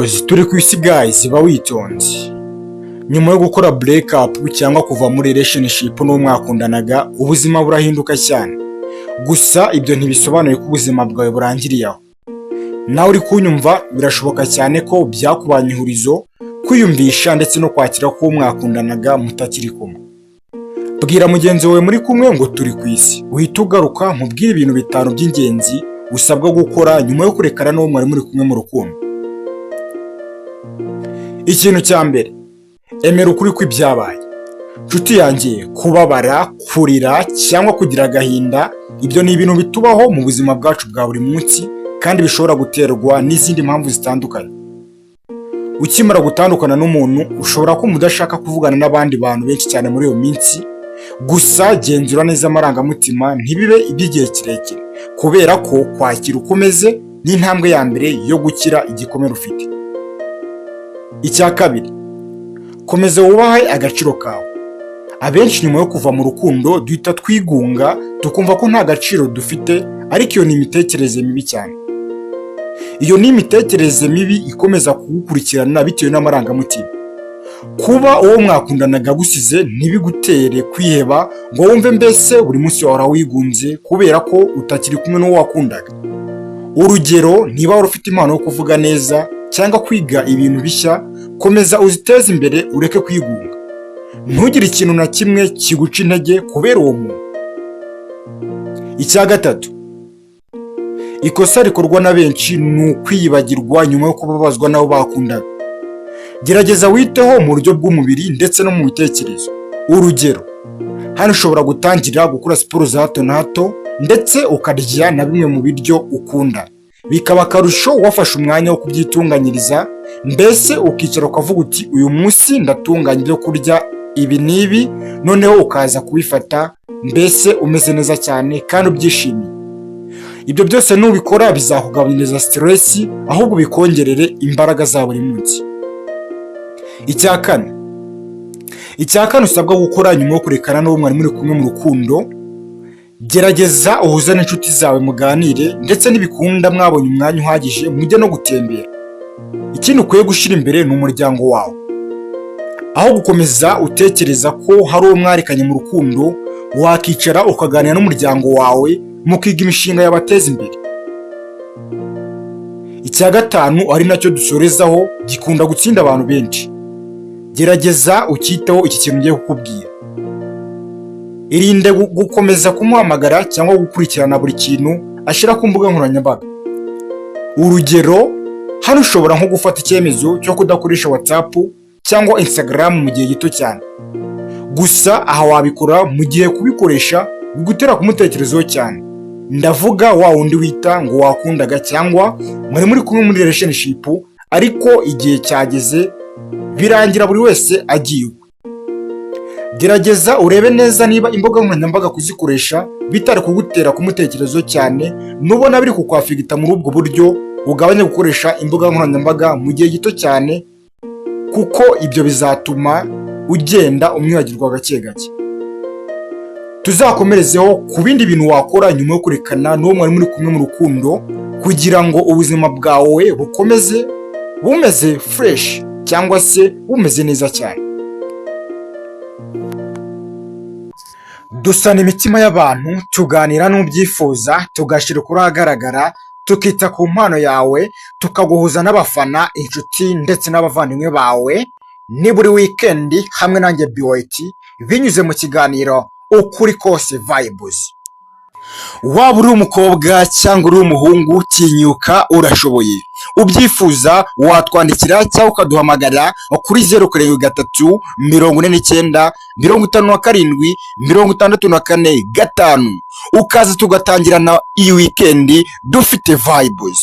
Course, turi ku isi guys, ba witonze. Nyuma yo gukora break up cyangwa kuva muri relationship n'uwo mwakundanaga, ubuzima burahinduka cyane. Gusa ibyo ntibisobanuye ko ubuzima bwawe burangiriye aho. Nawe uri kunyumva, birashoboka cyane ko byakubanye ihurizo kwiyumvisha ndetse no kwakira ko uwo mwakundanaga mutakiri kumwe. Bwira mugenzi wawe muri kumwe ngo turi ku isi, uhite ugaruka nkubwire ibintu bitanu by'ingenzi usabwa gukora nyuma yo kurekana n'uwo mwari muri kumwe mu rukundo. Ikintu cya mbere, emera ukuri kw'ibyabaye. Nshuti yanjye, kubabara, kurira cyangwa kugira agahinda, ibyo ni ibintu bitubaho mu buzima bwacu bwa buri munsi kandi bishobora guterwa n'izindi mpamvu zitandukanye. Ukimara gutandukana n'umuntu, ushobora kumva udashaka kuvugana n'abandi bantu benshi cyane muri iyo minsi. Gusa genzura neza amarangamutima, ntibibe iby'igihe kirekire, kubera ko kwakira uko umeze ni intambwe ya mbere yo gukira igikomere ufite. Icya kabiri, komeza wubahe agaciro kawe. Abenshi nyuma yo kuva mu rukundo duhita twigunga, tukumva ko nta gaciro dufite, ariko iyo ni imitekerereze mibi cyane. Iyo ni imitekerereze mibi ikomeza kugukurikirana bitewe n'amarangamutima. Kuba uwo mwakundanaga agusize ntibigutere kwiheba ngo wumve mbese buri munsi wahora wigunze kubera ko utakiri kumwe n'uwo wakundaga. Urugero, niba wari ufite impano yo kuvuga neza cyangwa kwiga ibintu bishya, komeza uziteze imbere, ureke kwigunga. Ntugire ikintu na kimwe kiguca intege kubera uwo muntu. Icya gatatu, ikosa rikorwa na benshi ni ukwiyibagirwa nyuma yo kubabazwa n'abo bakundaga. Gerageza witeho mu buryo bw'umubiri ndetse no mu bitekerezo. Urugero, hano ushobora gutangira gukora siporo za hato na hato ndetse ukarya na bimwe mu biryo ukunda. Bikaba akarusho wafashe umwanya wo kubyitunganyiriza, mbese ukicara ukavuga uti: "Uyu munsi ndatunganya ibyo kurya ibi n'ibi", noneho ukaza kubifata mbese umeze neza cyane kandi ubyishimiye. Ibyo byose nubikora bizakugabanyiriza stress, ahubwo bikongerere imbaraga za buri munsi. Icya kane usabwa gukora nyuma yo kurekana n'uwo mwari muri kumwe mu rukundo, gerageza uhuze n'inshuti zawe muganire, ndetse n'ibikunda mwabonye umwanya uhagije mujye no gutembera. Ikindi ukwiye gushyira imbere ni umuryango wawe. Aho gukomeza utekereza ko hari uwo mwarekanye mu rukundo, wakicara ukaganira n'umuryango wawe, mukiga imishinga yabateza imbere. Icya gatanu, ari nacyo dusorezaho, gikunda gutsinda abantu benshi. Gerageza ucyiteho iki kintu ngiye kukubwira. Irinde gukomeza kumuhamagara cyangwa gukurikirana buri kintu ashyira ku mbuga nkoranyambaga. Urugero, hano ushobora nko gufata icyemezo cyo kudakoresha WhatsApp cyangwa Instagram mu gihe gito cyane. Gusa aha wabikora mu gihe kubikoresha bigutera kumutekerezaho cyane. Ndavuga wa wundi wita ngo wakundaga cyangwa mwari muri kumwe muri relationship, ariko igihe cyageze birangira buri wese agiye ukwe. Gerageza urebe neza niba imbuga nkoranyambaga kuzikoresha bitari kugutera kumutekerezaho cyane. Nubona biri kukwaffecta muri ubwo buryo, ugabanye gukoresha imbuga nkoranyambaga mu gihe gito cyane, kuko ibyo bizatuma ugenda umwibagirwa gake gake. Tuzakomerezeho ku bindi bintu wakora nyuma yo kurekana n'uwo mwari muri kumwe mu rukundo, kugira ngo ubuzima bwawe bukomeze bumeze fresh cyangwa se bumeze neza cyane. Dusana imitima y'abantu, tuganira n'ubyifuza, tugashyira ukuri ahagaragara, tukita ku mpano yawe, tukaguhuza n'abafana, inshuti ndetse n'abavandimwe bawe. Ni buri weekend hamwe nanjye BYT, binyuze mu kiganiro Ukuri Kose Vibes. Waba uri umukobwa cyangwa uri umuhungu, tinyuka, urashoboye. Ubyifuza watwandikira cyangwa ukaduhamagara kuri 0734957645, ukaza tugatangirana iyi weekend dufite vibes.